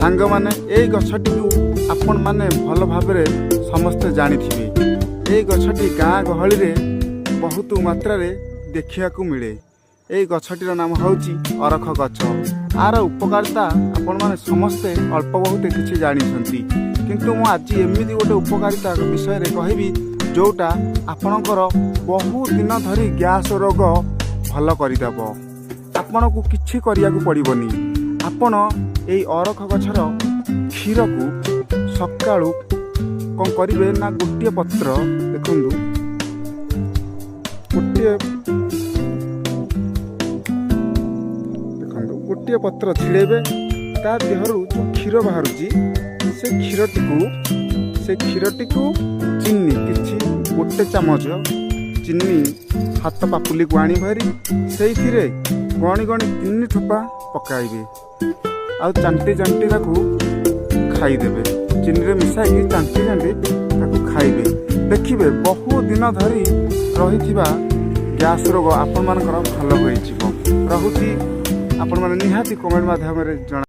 ସାଙ୍ଗମାନେ, ଏଇ ଗଛଟିକୁ ଆପଣମାନେ ଭଲ ଭାବରେ ସମସ୍ତେ ଜାଣିଥିବେ। ଏଇ ଗଛଟି ଗାଁ ଗହଳିରେ ବହୁତ ମାତ୍ରାରେ ଦେଖିବାକୁ ମିଳେ। ଏଇ ଗଛଟିର ନାମ ହେଉଛି ଅରଖ ଗଛ। ଆର ଉପକାରିତା ଆପଣମାନେ ସମସ୍ତେ ଅଳ୍ପ ବହୁତ କିଛି ଜାଣିଛନ୍ତି, କିନ୍ତୁ ମୁଁ ଆଜି ଏମିତି ଗୋଟେ ଉପକାରିତା ବିଷୟରେ କହିବି, ଯେଉଁଟା ଆପଣଙ୍କର ବହୁତ ଦିନ ଧରି ଗ୍ୟାସ୍ ରୋଗ ଭଲ କରିଦେବ। ଆପଣଙ୍କୁ କିଛି କରିବାକୁ ପଡ଼ିବନି। ଆପଣ ଏଇ ଅରଖ ଗଛର କ୍ଷୀରକୁ ସକାଳୁ କ'ଣ କରିବେ ନା, ଗୋଟିଏ ପତ୍ର ଦେଖନ୍ତୁ, ଗୋଟିଏ ଦେଖନ୍ତୁ, ଗୋଟିଏ ପତ୍ର ଛିଡ଼େଇବେ। ତା ଦେହରୁ ଯେଉଁ କ୍ଷୀର ବାହାରୁଛି, ସେ କ୍ଷୀରଟିକୁ ଚିନି କିଛି, ଗୋଟେ ଚାମଚ ଚିନି ହାତ ପାପୁଲିକୁ ଆଣି ଭାରି ସେଇଥିରେ ଗଣି ଗଣି ତିନି ଠୋପା ପକାଇବେ ଆଉ ଚାଣ୍ଟି ଚାଣ୍ଟି ତାକୁ ଖାଇଦେବେ। ଚିନିରେ ମିଶାଇକି ଚାଣ୍ଟି ଚାଣ୍ଟି ତାକୁ ଖାଇବେ। ଦେଖିବେ, ବହୁ ଦିନ ଧରି ରହିଥିବା ଗ୍ୟାସ୍ ରୋଗ ଆପଣମାନଙ୍କର ଭଲ ହୋଇଯିବ। ରହୁଛି, ଆପଣମାନେ ନିହାତି କମେଣ୍ଟ ମାଧ୍ୟମରେ ଜଣା